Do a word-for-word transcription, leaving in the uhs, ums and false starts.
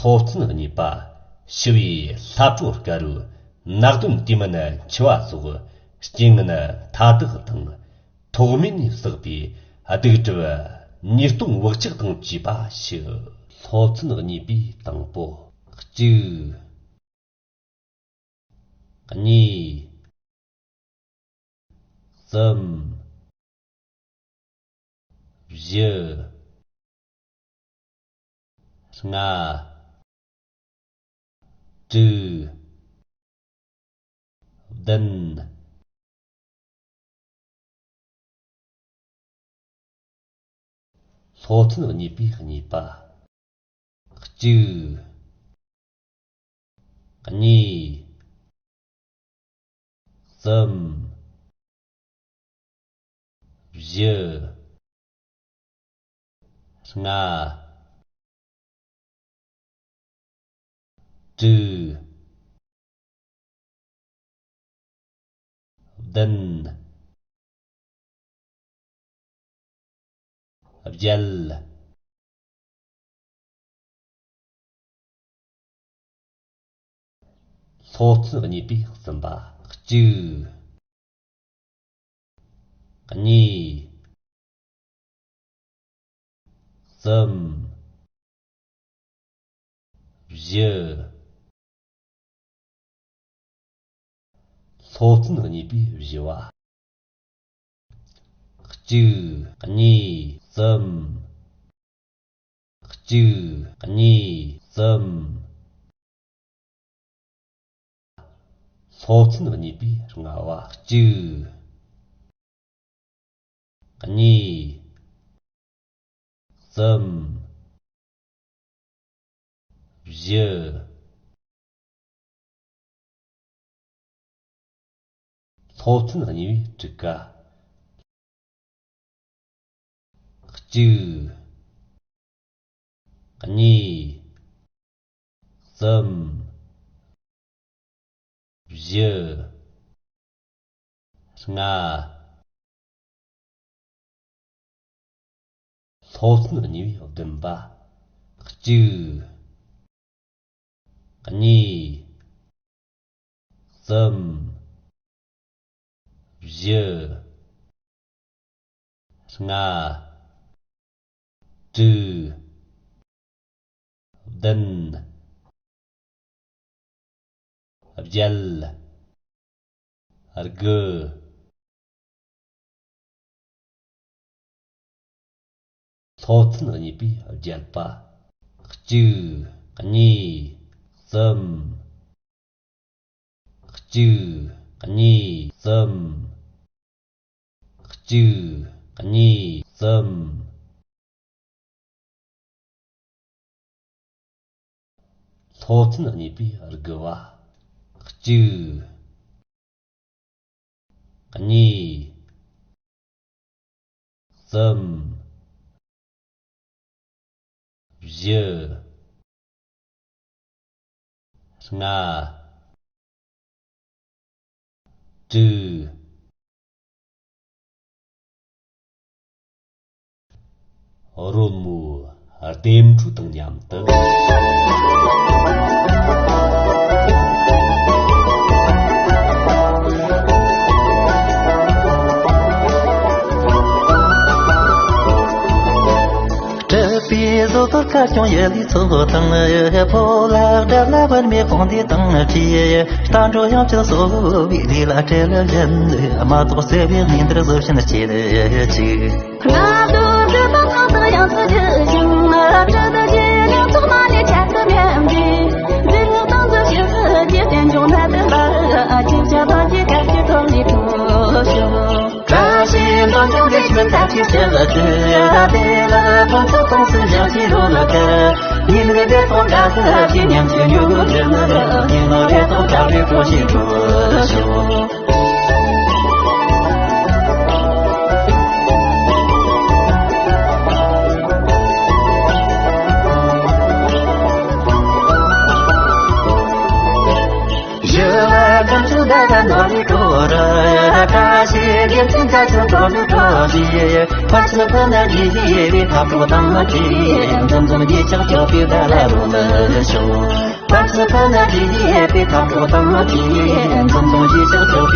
སློབ་ཚན་གཉིས་པ། ཞི་བའི་ལྷ་བྲོ་དཀར་རོ། ནག་དོན་དུས་མིན་འཆི་བ་སོགས། རྐྱེན་ངན་མཐའ་དག་དང་། ཐོག་མེད་ནས་བསགས་པའི་སྡིག་སྒྲིབ་ཉེས་ལྟུང་བག་ཆགས་དང་བཅས་པ་ཞི། སློབ་ཚན་གཉིས་པའི་དང་པོ། གཅིག་གཉིས། གསུམ། བཞི། ལྔ། དྲུག་བདུན། སློབ་ཚན་གཉིས་པའི་གཉིས་པ། གཅིག་གཉིས། གསུམ། བཞི། ལྔ། དྲུག་བདུན། བརྒྱད། སློབ་ཚན་གཉིས་པའི་གསུམ་པ། གཅིག་གཉིས། གསུམ། བཞི། སློབ་ཚན་གཉིས་པའི་བཞི་བ། གཅིག་གཉིས། གསུམ། གཅིག་གཉིས། གསུམ། སློབ་ཚན་གཉིས་པའི་ལྔ་བ། གཅིག་གཉིས། གསུམ། བཞི། སློབ་ཚན་གཉིས་པའི་དྲུག་པ། གཅིག་གཉིས། གསུམ། བཞི། ལྔ། སློབ་ཚན་གཉིས་པའི་བདུན་པ། གཅིག་གཉིས། གསུམ། བཞི། ལྔ། དྲུག་བདུན། བརྒྱད། དགུ། སློབ་ཚན་གཉིས་པའི་བརྒྱད་པ། གཅིག་གཉིས། གསུམ། གཅིག་གཉིས། གསུམ། གཅིག་གཉིས། གསུམ། སློབ་ཚན་གཉིས་པའི་དགུ་བ། གཅིག་གཉིས། གསུམ། བཞི། ལྔ། དྲུག་རོལ་མོའི་ལྡེམ་འཕྲུ་དང་མཉམ་དུ། སྲིད་པའི་བཟོ་ལྟར་དཀར་བྱུང་ཡུལ་ལུས་ཚོགས་དང་། ཕོ་ལྷ་དགྲ་ལྷ་པདྨའི་དཔུང་སྡེ་དང་འཁྲིལ། རྟ་འགྲོ་ཡང་བསྐྱར་གསོ་བའི་ལས་ལ་བྲེལ་བཞིན། མ་གཏོགས་སྲིད་པའི་གནས་འདིར་བཟོད་བཞིན་སྐྱེལ་ཅིག་ང་རྡོ་རི་དང་ཐང་དང་ཡང་སུ་ཇི་ཞིང་། བྲག་དང་རྗེས་ལ་ཚོགས་མ་ལས་ཆ་ཙམ་ཡང་གི། འཛིན་དང་འཛིན་ཞིང་སྲིད་ཀྱི་རྟེན་འབྱུང་ནད་དུ་ལ། ཅི་བྱ་བདག་གིས་གལ་ཆེ་ཐོབ་ནས་ཐོབ་ཤོག་བཀྲ་ཤིས་འཛོམས་ཀྱང་འདི་ཕྱིར་ད་ཅི་བྱེད་ལ་ཅི། ཡ་དེ་ལ་ཕན་ཚུན་ཁོངས་སུ་བཞག་ཅི་རུ་ལ་ཀ། ཉིན་རེ་བདེ་ཐོག་དགའ་ས་ཅི་ཉམས་ཀྱི་མྱུ་གུ་དྲན་ན། ཉིན་ནོ་བདེ་ཐོག་དགའ་བའི་གྲོ་ཞིག་འགྲོ་ཤོག་ཞི་བ་དམ་ཆོས་ཟླ་བ་ནོར་བུའི་གྲོགས་ར། ད་ཞིག་དགེ་མཚན་བརྒྱ་ཆ་འགྲོ་ནི་འགྲོ་ཞིག་ཕར་ཕྱིན་ཕ་ན་གི་ཡི་བའི་ཐབས་གྲོགས་དང་མ་གི་འཛོམས་འཛོམས་ཡི་ཕྱག་སྐྱོབ་པའི་བརྡ་ལ་རོལ་ལ་ཤོག་ཕར་ཕྱིན་ཕ་ན་གི་ཡི་བའི་ཐབས་གྲོགས་དང་མ་གི་འཛོམས་འཛོམས་ཡི་ཕྱག་སྐྱོབ་